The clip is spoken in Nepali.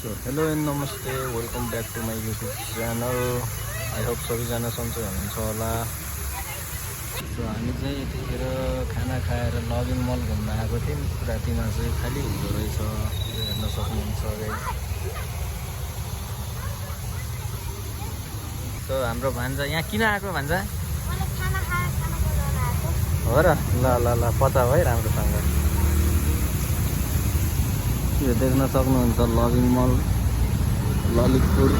So hello and namaste, welcome back to my YouTube channel. I hope सबैजना सन्चै हुनुहुन्छ होला. So हामी चाहिँ यतिखेर खाना खाएर लभिङ मल घुम्न आएको थियौं. रातिमा चाहिँ खाली हुँदो रहेछ, हेर्न सक्नुहुन्छ गाइस. So हाम्रो भान्जा यहाँ किन आएको भान्जा? मैले खाना खाएर खाना बनाउन आएको. हो र ल पता भयो राम्रोसँग. यो देख्न सक्नुहुन्छ लभिङ मल ललितपुर